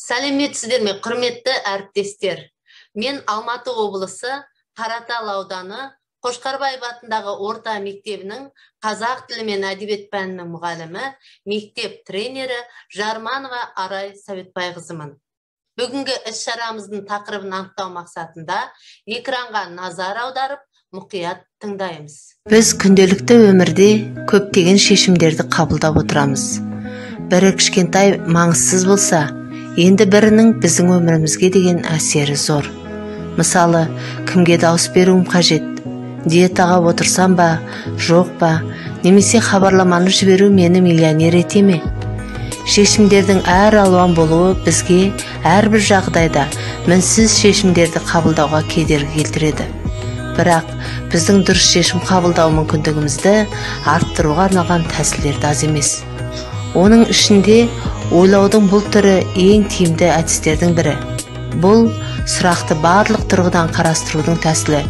Сәлеметсіздер ме, құрметті әріптестер? Мен Алматы облысы Қаратал ауданы Қошқарбаев атындағы орта мектебінің қазақ тілі мен әдебиет пәнінің мұғалімі, мектеп тренері Жарманова Арай Советбайқызымын. Бүгінгі іс-шарамыздың тақырыбын анықтау мақсатында экранға назар аударып, мұқият тыңдаймыз. Біз күнделікті өмірде көптеген шешімдерді қабылдап отырамыз. Бірі кішкентай маңызсыз болса, енді бірінің біздің өмірімізге деген әсері зор. Мысалы, кімге дауыс беруім қажет? Диетаға отырсам ба, жоқ па, немесе хабарламаны жіберу мені миллионер ете ме? Шешімдердің әр алуан болуы бізге әрбір жағдайда мінсіз шешімдерді қабылдауға кедергі келтіреді. Бірақ біздің дұрыс шешім қабылдау мүмкіндігімізді арттыруға арналған тәсілдер де аз емес. Оның ішінде ойлаудың бұл түрі ең тиімді әдістердің бірі. Бұл сұрақты барлық тұрғыдан қарастырудың тәсілі,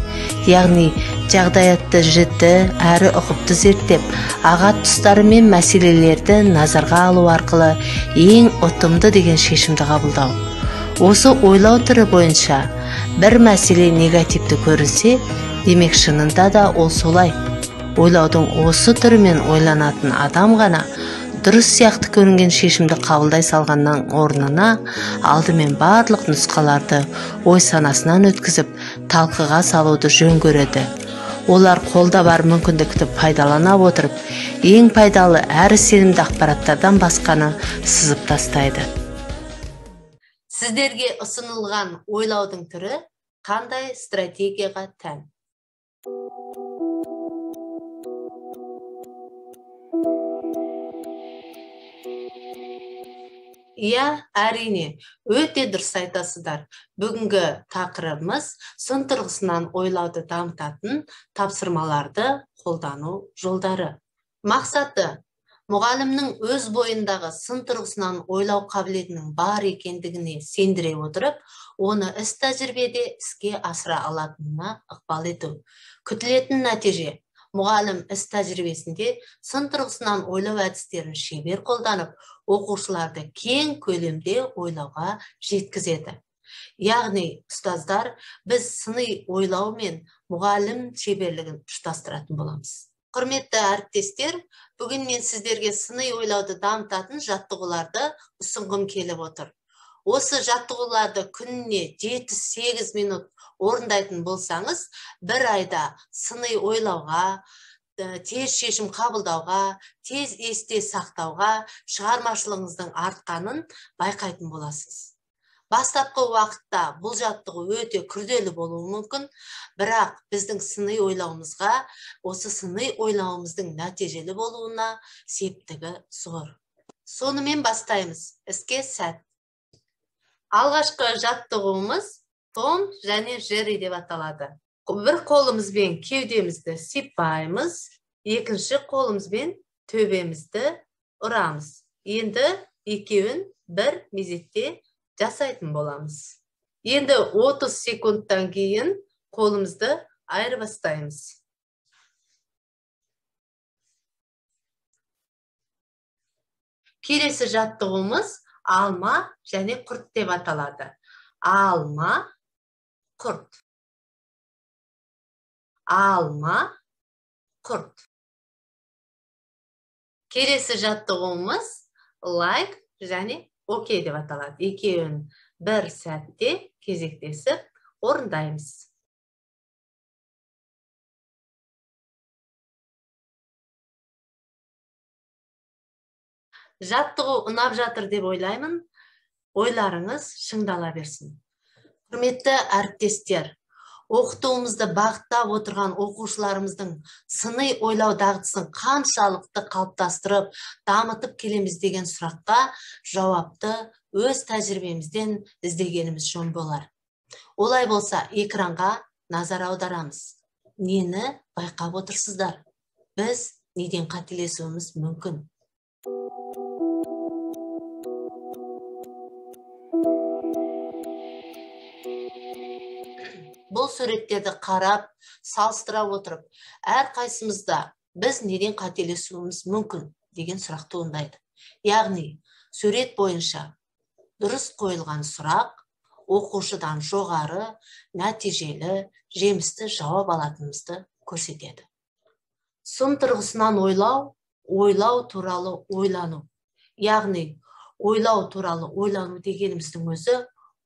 яғни жағдаятты жіті әрі ұқыпты зерттеп, ағат тұстары мен мәселелерді назарға алу арқылы ең ұтымды деген шешімді қабылдау. Осы ойлау түрі бойынша бір мәселе негативті көрінсе, демек шынында да ол солай. Ойлаудың осы түрімен ойланатын адам ғана дұрыс сияқты көрінген шешімді қабылдай салғаннан орнына алдымен барлық нұсқаларды ой санасынан өткізіп, талқыға салуды жөн көреді. Олар қолда бар мүмкіндікті пайдалана отырып, ең пайдалы әрі сенімді ақпараттардан басқаны сызып тастайды. Сіздерге ұсынылған ойлаудың түрі қандай стратегияға тән? Иә, әрине, өте дұрыс айтасыздар. Бүгінгі тақырыбымыз сын тұрғысынан ойлауды дамытатын тапсырмаларды қолдану жолдары. Мақсаты: мұғалімнің өз бойындағы сын тұрғысынан ойлау қабілетінің бар екендігіне сендіре отырып, оны іс тәжірибеде іске асыра алатынына ықпал ету. Күтілетін нәтиже: мұғалім іс тәжірибесінде сын тұрғысынан ойлау әдістерін шебер қолданып, оқушыларды кең көлемде ойлауға жеткізеді. Яғни, ұстаздар, біз сыни ойлау мен мұғалім шеберлігін ұштастыратын боламыз. Құрметті әріптестер, бүгін мен сіздерге сыни ойлауды дамытатын жаттығуларды ұсынғым келіп отыр. Осы жаттығуларды күніне 7-8 минут орындайтын болсаңыз, бір айда сыни ойлауға, тез шешім қабылдауға, тез есте сақтауға, шығармашылығыңыздың артқанын байқайтын боласыз. Бастапқы уақытта бұл жаттығу өте күрделі болуы мүмкін, бірақ біздің сыни ойлауымызға, осы сыни ойлауымыздың нәтижелі болуына септігі зор. Сонымен бастаймыз. Іске сәт. Алғашқы жаттығуымыз Том және Джерри деп аталады. Бір қолымызбен кеудемізді сипаймыз, екінші қолымызбен төбемізді ұрамыз. Енді екеуін бір мезетте жасайтын боламыз. Енді 30 секундтан кейін қолымызды айырбастаймыз. Келесі жаттығуымыз алма және құрт деп аталады. Алма, құрт. Алма, құрт. Келесі жаттығуымыз лайк және окей деп аталады. Екеуін бір сәтте кезектесіп орындаймыз. Жаттығу ұнап жатыр деп ойлаймын. Ойларыңыз шыңдала берсін. Құрметті әріптестер, оқытуымызды бағыттап отырған оқушыларымыздың сыни ойлау дағдысын қаншалықты қалыптастырып, дамытып келеміз деген сұраққа жауапты өз тәжірибемізден іздегеніміз жөн болар. Олай болса, экранға назар аударамыз. Нені байқап отырсыздар? Біз неден қателесуіміз мүмкін? Бұл суреттерді қарап, салыстыра отырып, әрқайсымызда біз неден қателесуіміз мүмкін деген сұрақ туындайды. Яғни, сурет бойынша Дұрыс қойылған сұрақ оқушыдан жоғары, нәтижелі, жемісті жауап алатынымызды көрсетеді. Сын тұрғысынан ойлау, ойлау туралы ойлану. Яғни, ойлау туралы ойлану дегеніміздің өзі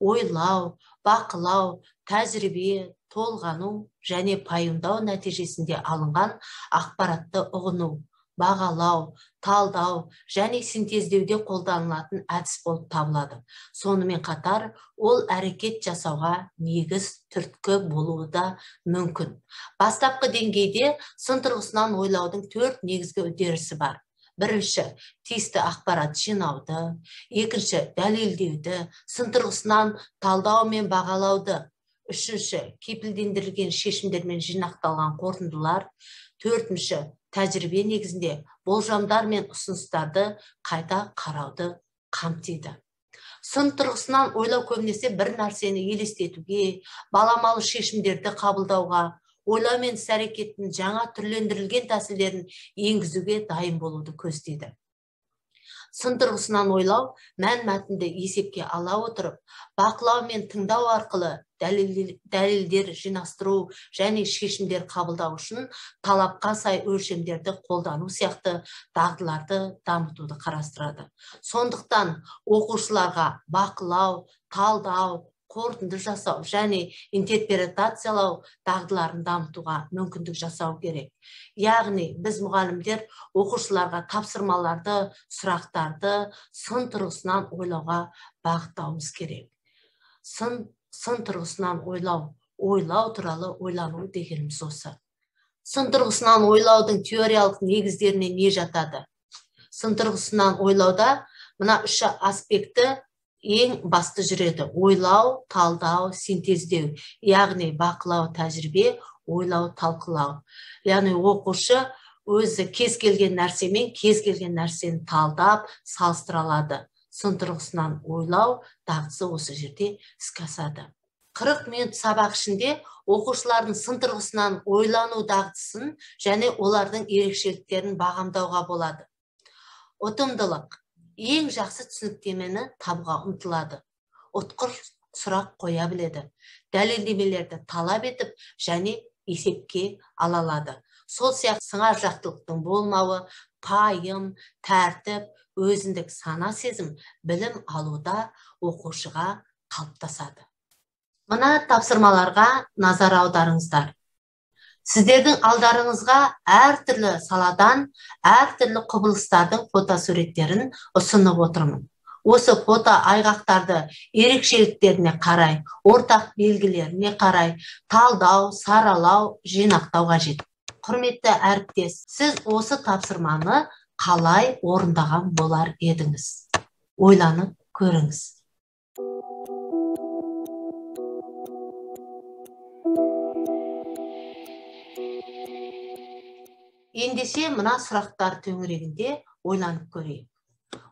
ойлау, бақылау, тәжірибе, толғану және пайымдау нәтижесінде алынған ақпаратты ұғыну, бағалау, талдау және синтездеуде қолданылатын әдіс болып табылады. Сонымен қатар, ол әрекет жасауға негіз түрткі болуы да мүмкін. Бастапқы деңгейде сын тұрғысынан ойлаудың 4 негізгі үдерісі бар. Бірінші, тиісті ақпарат жинауды, екінші, дәлелдеуді, сын тұрғысынан талдау мен бағалауды, үшінші, кепілдендірілген шешімдермен жинақталған қорытындылар, төртінші, тәжірибе негізінде болжамдар мен ұсыныстарды қайта қарауды қамтиды. Сын тұрғысынан ойлау көбінесе бір нәрсені елестетуге, баламалы шешімдерді қабылдауға, ойлау мен іс-әрекеттің жаңа түрлендірілген тәсілдерін енгізуге дайын болуды көздейді. Сын тұрғысынан ойлау мән мәтінді есепке ала отырып, бақылау мен тыңдау арқылы дәлелдер жинастыру және шешімдер қабылдау үшін талапқа сай өлшемдерді қолдану сияқты дағдыларды дамытуды қарастырады. Сондықтан оқушыларға бақылау, талдау, қорытынды жасау және интерпретациялау дағдыларын дамытуға мүмкіндік жасау керек. Яғни, біз мұғалімдер оқушыларға тапсырмаларды, сұрақтарды сын тұрғысынан ойлауға бағыттауымыз керек. Сын тұрғысынан ойлау, ойлау туралы ойлану дегеніміз осы. Сын тұрғысынан ойлаудың теориялық негіздеріне не жатады? Сын тұрғысынан ойлауда мына үш аспекті ең басты жүреді. Ойлау, талдау, синтездеу, яғни бақылау, тәжірибе, ойлау, талқылау. Яғни оқушы өзі кез келген нәрсемен кез келген нәрсені талдап, салыстыра алады. Сын тұрғысынан ойлау дағдысы осы жерде іске асады. 40 минут сабақ ішінде оқушылардың сын тұрғысынан ойлану дағдысын және олардың ерекшеліктерін бағамдауға болады. Ұтымдылық. Ең жақсы түсініктемені табуға ұмтылады. Ұтқыр сұрақ қоя біледі. Дәлелдемелерді талап етіп және есепке ала алады. Сол сияқты сыңар жақтылықтың болмауы, пайым, тәртіп, өзіндік сана сезім білім алуда оқушыға қалыптасады. Мына тапсырмаларға назар аударыңыздар. Сіздердің алдарыңызға әртүрлі саладан, әртүрлі құбылыстардың фотосуреттерін ұсынып отырмын. Осы фото айғақтарды ерекшеліктеріне қарай, ортақ белгілеріне қарай талдау, саралау, жинақтау қажет. Құрметті әріптес, сіз осы тапсырманы қалай орындаған болар едіңіз? Ойланып көріңіз. Ендеше мына сұрақтар төңірегінде ойланып көрейік.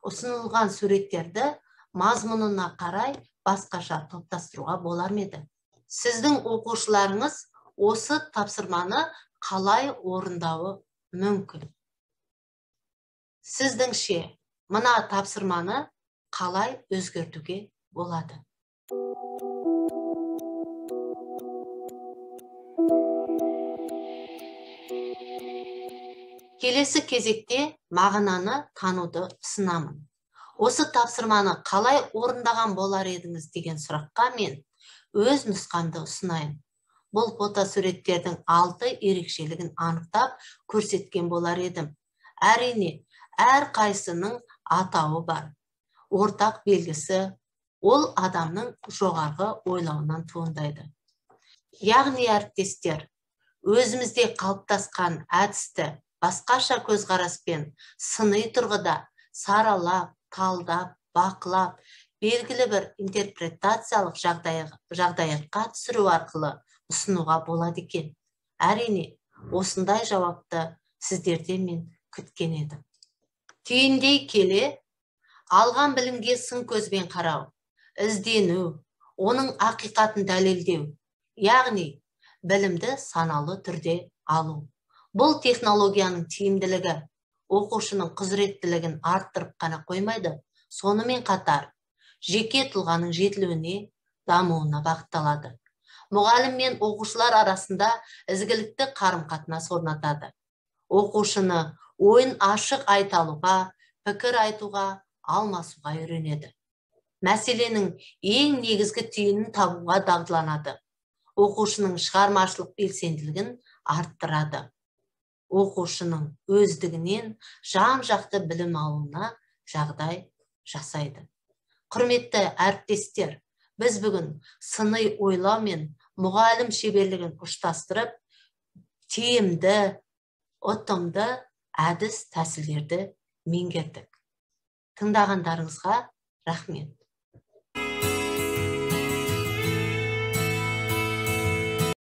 Ұсынылған суреттерді мазмұнына қарай басқаша топтастыруға болар ма еді? Сіздің оқушыларыңыз осы тапсырманы қалай орындауы мүмкін? Сіздіңше мына тапсырманы қалай өзгертуге болады? Келесі кезекте мағынаны тануды ұсынамын. Осы тапсырманы қалай орындаған болар едіңіз деген сұраққа мен өз нұсқамды ұсынайын. Бұл фотосуреттердің 6 ерекшелігін анықтап көрсеткен болар едім. Әрине, әр қайсының атауы бар. Ортақ белгісі ол адамның жоғарғы ойлауынан туындайды. Яғни әріптестер, өзімізде қалыптасқан әдісті басқаша көзқараспен сыни тұрғыда саралап, талдап, бақылап, белгілі бір интерпретациялық жағдаятқа түсіру арқылы ұсынуға болады екен. Әрине, осындай жауапты сіздерден мен күткен едім. Түйіндей келе, алған білімге сын көзбен қарау, іздену, оның ақиқатын дәлелдеу, яғни білімді саналы түрде алу. Бұл технологияның тиімділігі оқушының құзыреттілігін арттырып қана қоймайды, сонымен қатар Жеке тұлғаның жетілуіне, дамуына бағытталады. Мұғалім мен оқушылар арасында ізгілікті қарым-қатынас орнатады. Оқушыны ойын ашық айта алуға, пікір айтуға, алмасуға үйренеді. Мәселенің ең негізгі түйінін табуға дағдыланады. Оқушының шығармашылық белсенділігін арттырады. Оқушының өздігінен жан-жақты білім алуына жағдай жасайды. Құрметті әріптестер, біз бүгін сыни ойлау мен мұғалім шеберлігін ұштастырып, тиімді, ұтымды әдіс тәсілдерді меңгердік. Тыңдағандарыңызға рахмет.